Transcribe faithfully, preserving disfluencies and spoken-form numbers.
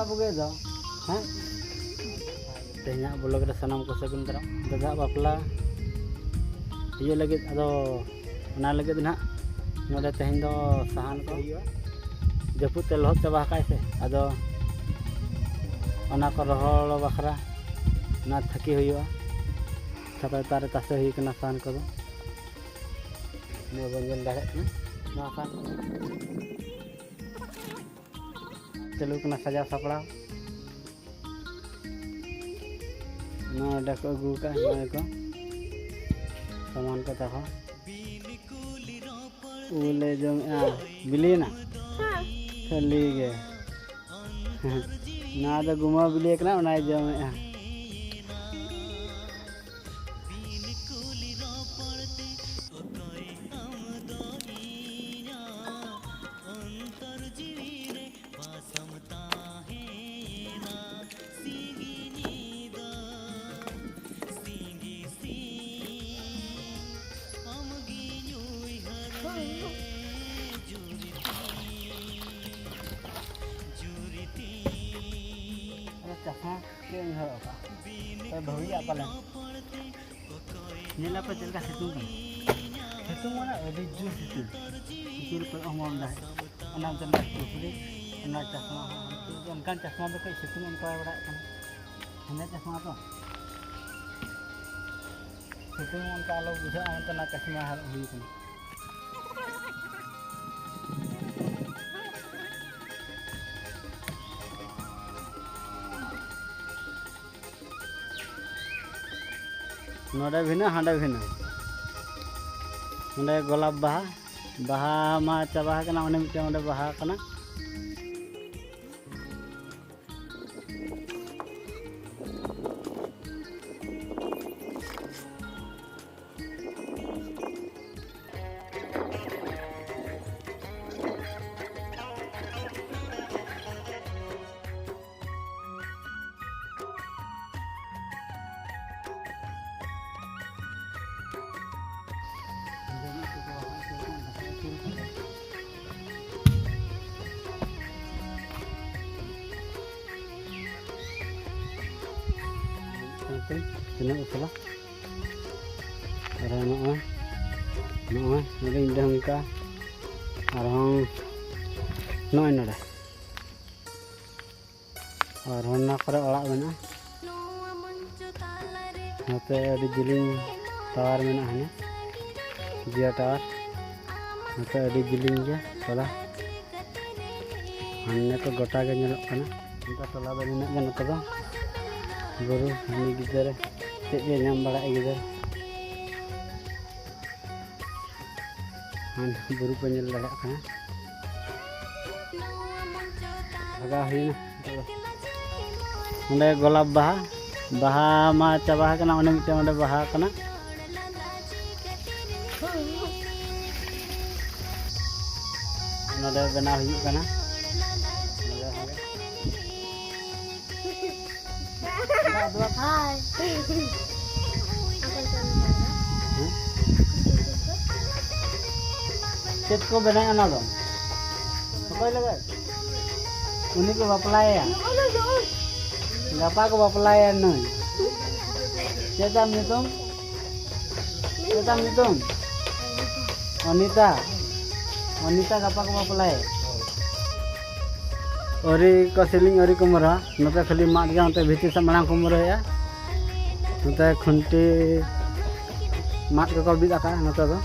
ᱵᱩᱜᱤ ᱫᱚ, ᱦᱮᱸ? ᱛᱮᱦᱮᱧᱟᱜ ᱵᱞᱚᱜ ᱨᱮ ᱥᱟᱱᱟᱢ ᱠᱚ ᱥᱟᱹᱜᱩᱱ ᱫᱟᱨᱟᱢ᱾ ᱫᱟᱫᱟ ᱵᱟᱯᱞᱟ ᱦᱩᱭᱩᱜ ᱞᱟᱹᱜᱤᱫ, ᱟᱫᱚ ᱚᱱᱟ ᱞᱟᱹᱜᱤᱫ ᱱᱟᱦᱟᱜ ᱱᱚᱰᱮ ᱛᱮᱦᱮᱧ ᱫᱚ ᱥᱟᱦᱟᱱ ᱠᱚ ᱦᱩᱭᱩᱜᱼᱟ᱾ ᱡᱟᱹᱯᱩᱫ ᱛᱮ ᱞᱚᱦᱚᱫ ᱪᱟᱵᱟ ᱟᱠᱟᱫ ᱥᱮ, ᱟᱫᱚ ᱚᱱᱟ ᱠᱚ ᱨᱚᱦᱚᱲ ᱵᱟᱠᱷᱨᱟ ᱚᱱᱟ ᱛᱷᱟᱹᱠᱤ ᱦᱩᱭᱩᱜᱼᱟ᱾ ᱪᱷᱟᱛᱟ ᱪᱮᱛᱟᱱ ᱨᱮ ᱛᱟᱥᱮ ᱦᱩᱭ ᱠᱟᱱᱟ ᱥᱟᱦᱟᱱ ᱠᱚᱫᱚ᱾ ᱱᱚᱣᱟ ᱵᱚᱱ ᱧᱮᱞ ᱫᱟᱲᱮᱭᱟᱜ ᱠᱟᱱᱟ, ᱱᱚᱣᱟ ᱥᱟᱦᱟᱱ ᱠᱚ ᱪᱟᱹᱞᱩ ᱠᱟᱱᱟ ᱥᱟᱡᱟᱣ ᱥᱟᱯᱲᱟᱣ᱾ ᱱᱚᱰᱮ ᱠᱚ ᱟᱹᱜᱩ ᱟᱠᱟᱫᱼᱟ, ᱱᱚᱜᱼᱚᱭ ᱠᱚ ᱥᱟᱢᱟᱱ ᱠᱚ ᱛᱟᱠᱚ᱾ ᱩᱞᱮ ᱡᱚᱢᱮᱜᱼᱟ, ᱵᱤᱞᱤᱭᱮᱱᱟ? ᱠᱷᱟᱹᱞᱤ ᱜᱮ᱾ ᱱᱚᱣᱟ ᱫᱚ ᱜᱩᱢᱟᱹ ᱵᱤᱞᱤ ᱠᱟᱱᱟ, ᱚᱱᱟᱭ ᱡᱚᱢᱮᱜᱼᱟ᱾ ᱟᱫᱚ ᱪᱟᱥ ᱢᱟ ᱪᱮᱫ ᱤᱧ ᱦᱚᱨᱚᱜ ᱠᱟᱜᱼᱟ? ᱛᱚ ᱵᱷᱟᱹᱜᱤᱭᱟᱜ ᱯᱟᱞᱮᱱ᱾ ᱧᱮᱞ ᱟᱯᱮ ᱪᱮᱫ ᱞᱮᱠᱟ ᱥᱤᱛᱩᱝ ᱠᱟᱱᱟ? ᱥᱤᱛᱩᱝ ᱢᱟᱱᱮ ᱟᱹᱰᱤ ᱡᱳᱨ ᱥᱤᱛᱩᱝ᱾ ᱥᱤᱛᱩᱝ ᱨᱮ ᱠᱚᱭᱚᱜ ᱦᱚᱸ ᱵᱟᱢ ᱫᱟᱲᱮᱭᱟᱜᱼᱟ᱾ ᱚᱱᱟ ᱢᱤᱫᱴᱮᱱ ᱴᱩᱯᱨᱤ, ᱚᱱᱟ ᱪᱟᱥᱢᱟ ᱦᱚᱸ, ᱚᱱᱠᱟᱱ ᱪᱟᱥᱢᱟ ᱫᱚ ᱠᱟᱹᱡ ᱥᱤᱛᱩᱝ ᱚᱱᱠᱟ ᱵᱟᱲᱟᱭᱮᱫ ᱠᱟᱱᱟ᱾ ᱦᱮᱸᱫᱮ ᱪᱟᱥᱢᱟ ᱛᱚ᱾ ᱥᱤᱛᱩᱝ ᱚᱱᱠᱟ ᱟᱞᱚ ᱵᱩᱡᱷᱟᱹᱜᱼᱟ ᱢᱮᱱᱛᱮ ᱚᱱᱟ ᱪᱟᱥᱢᱟ ᱦᱚᱨᱚᱜ ᱦᱩᱭ ᱠᱟᱱᱟ᱾ ᱱᱚᱰᱮ ᱵᱷᱤᱱᱟᱹ, ᱦᱟᱸᱰᱮ ᱵᱷᱤᱱᱟᱹ᱾ ᱱᱚᱰᱮ ᱜᱳᱞᱟᱯ ᱵᱟᱦᱟ, ᱵᱟᱦᱟ ᱢᱟ ᱪᱟᱵᱟ ᱟᱠᱟᱱᱟ, ᱚᱱᱮ ᱢᱤᱫᱴᱮᱱ ᱚᱸᱰᱮ ᱵᱟᱦᱟ ᱠᱟᱱᱟ᱾ ᱛᱤᱱᱟᱹᱜ ᱩᱥᱩᱞᱟ᱾ ᱟᱨ ᱱᱚᱜᱼᱚᱭ, ᱱᱚᱜᱼᱚᱭ ᱱᱚᱰᱮᱧ ᱰᱷᱟᱹᱝ ᱠᱟᱜᱼᱟ᱾ ᱟᱨᱦᱚᱸ ᱱᱚᱜᱼᱚᱭ ᱱᱚᱰᱮ, ᱟᱨ ᱚᱱᱟ ᱠᱚᱨᱮ ᱚᱲᱟᱜ ᱢᱮᱱᱟᱜᱼᱟ᱾ ᱱᱚᱛᱮ ᱟᱹᱰᱤ ᱡᱤᱞᱤᱧ ᱴᱟᱣᱟᱨ ᱢᱮᱱᱟᱜᱼᱟ, ᱦᱟᱱᱮ ᱡᱤᱭᱟ ᱴᱟᱣᱟᱨ᱾ ᱱᱚᱛᱮ ᱟᱹᱰᱤ ᱡᱤᱞᱤᱧ ᱜᱮ ᱴᱚᱞᱟ᱾ ᱦᱟᱱᱮ ᱠᱚ ᱜᱚᱴᱟ ᱜᱮ ᱧᱮᱞᱚᱜ ᱠᱟᱱᱟ᱾ ᱚᱱᱠᱟ ᱴᱚᱞᱟ ᱫᱚ ᱱᱤᱱᱟᱹᱜ ᱜᱮ ᱱᱚᱛᱮ ᱫᱚ᱾ ᱵᱩᱨᱩ ᱦᱟᱹᱱᱤ ᱜᱤᱫᱟᱹᱨ ᱪᱮᱫ ᱮ ᱧᱟᱢ ᱵᱟᱲᱟᱭᱮᱫ ᱜᱤᱫᱟᱹᱨ᱾ ᱦᱟᱱᱮ ᱵᱩᱨᱩ ᱠᱚ ᱧᱮᱞ ᱫᱟᱲᱮᱭᱟᱜ ᱠᱟᱱᱟ᱾ ᱵᱷᱟᱜᱟᱣ ᱦᱩᱭᱱᱟ ᱱᱤᱛᱚᱜ ᱫᱚ᱾ ᱚᱸᱰᱮ ᱜᱳᱞᱟᱯ ᱵᱟᱦᱟ, ᱵᱟᱦᱟ ᱢᱟ ᱪᱟᱵᱟ ᱟᱠᱟᱱᱟ, ᱚᱸᱰᱮ ᱢᱤᱫᱴᱮᱱ ᱚᱸᱰᱮ ᱵᱟᱦᱟ ᱟᱠᱟᱱᱟ᱾ ᱱᱚᱰᱮ ᱵᱮᱱᱟᱣ ᱦᱩᱭᱩᱜ ᱠᱟᱱᱟ᱾ ᱱᱚᱰᱮ ᱦᱚᱸ᱾ ᱦᱮᱸ? ᱪᱮᱫ ᱠᱚ ᱵᱮᱱᱟᱜᱼᱟ ᱚᱱᱟ ᱫᱚ? ᱚᱠᱚᱭ ᱞᱟᱹᱜᱤᱫ? ᱩᱱᱤ ᱠᱚ ᱵᱟᱯᱞᱟᱭᱟ᱾ ᱜᱟᱯᱟ ᱠᱚ ᱵᱟᱯᱞᱟᱭᱟ ᱱᱩᱭ᱾ ᱪᱮᱫ ᱛᱟᱢ ᱧᱩᱛᱩᱢ? ᱪᱮᱫ ᱛᱟᱢ ᱧᱩᱛᱩᱢ? ᱚᱱᱤᱛᱟ᱾ ᱚᱱᱤᱛᱟ ᱜᱟᱯᱟ ᱠᱚ ᱵᱟᱯᱞᱟᱭᱟ᱾ ᱟᱹᱣᱨᱤ ᱠᱚ ᱥᱤᱞᱤᱝ, ᱟᱹᱣᱨᱤ ᱠᱚ ᱢᱟᱨᱟ᱾ ᱱᱚᱛᱮ ᱠᱷᱟᱹᱞᱤ ᱢᱟᱫ ᱜᱮ, ᱚᱱᱛᱮ ᱵᱷᱤᱛᱤᱨ ᱥᱮᱫ ᱢᱟᱲᱟᱝ ᱠᱚ ᱢᱟᱨᱟᱭᱟ᱾ ᱱᱚᱛᱮ ᱠᱷᱩᱱᱴᱤ ᱢᱟᱫ ᱠᱚᱠᱚ ᱵᱤᱫ ᱟᱠᱟᱫᱼᱟ ᱱᱚᱛᱮ ᱫᱚ᱾